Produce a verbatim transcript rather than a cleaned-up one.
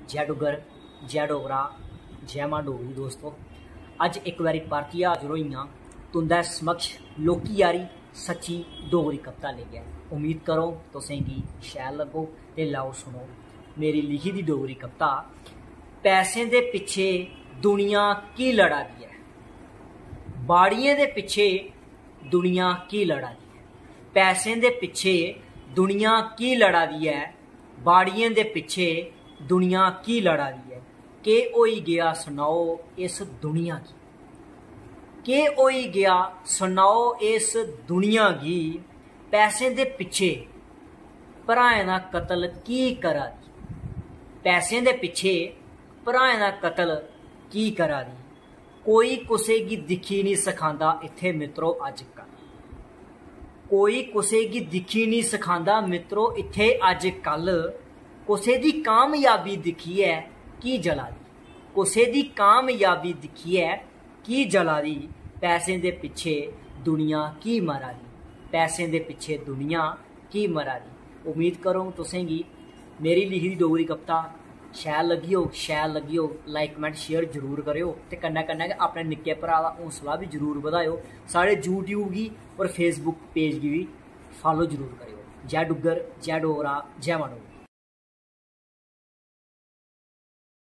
जय डुग्गर, जय डोगरा, जय मां डोगरी। दोस्तो, अज्ज इक बारी परतियै हाजर होई आं तुं'दै समक्ष लौह्की हारी सच्ची डोगरी कविता लेइयै। उम्मीद करो तुसें गी शैल लग्गो ते लैओ सुनो मेरी लिखी दी डोगरी कविता। पैसें दे पिच्छे दुनिया की लड़ा दी ऐ? बाड़ियें दे पिच्छे दुनिया की लड़ा दी ऐ? पैसें दे पिच्छे दुनिया की लड़ा दी ऐ? बाड़ियें दे पिच्छे दुनिया की लड़ा दी ऐ? केह् होई गेआ सनाओ इस दुनिया गी? केह् होई गेआ सनाओ इस दुनिया गी? पैसें दे पिच्छे भ्राएं दा कत्ल की करा दी? पैसें दे पिच्छे भ्राएं दा कत्ल की करा दी? कोई कुसै गी दिक्खी निं सखांदा इत्थै मित्रो अज्जकल। कोई कुसै गी दिक्खी निं सखांदा मित्रो इत्थै अज्जकल। कुसै दी कामयाबी दिक्खियै की जला दी? कुसै दी कामयाबी दिक्खियै की जला दी? पैसें दे पिच्छे दुनिया की मरा दी? पैसें दे पिच्छे दुनिया की मरा दी? उम्मीद करो तुसें गी मेरी लिखी दी डोगरी कविता शैल लग्गी होग। शैल लग्गी होग, like, comment, share जरूर करेओ ते कन्नै कन्नै गै अपने निक्के भ्राऽ दा हौसला बी जरूर बधाएओ। साढ़े YouTube गी और Facebook page गी बी follow जरूर करेओ। जय डुग्गर, जय डोगरा, जय मां डोगरी।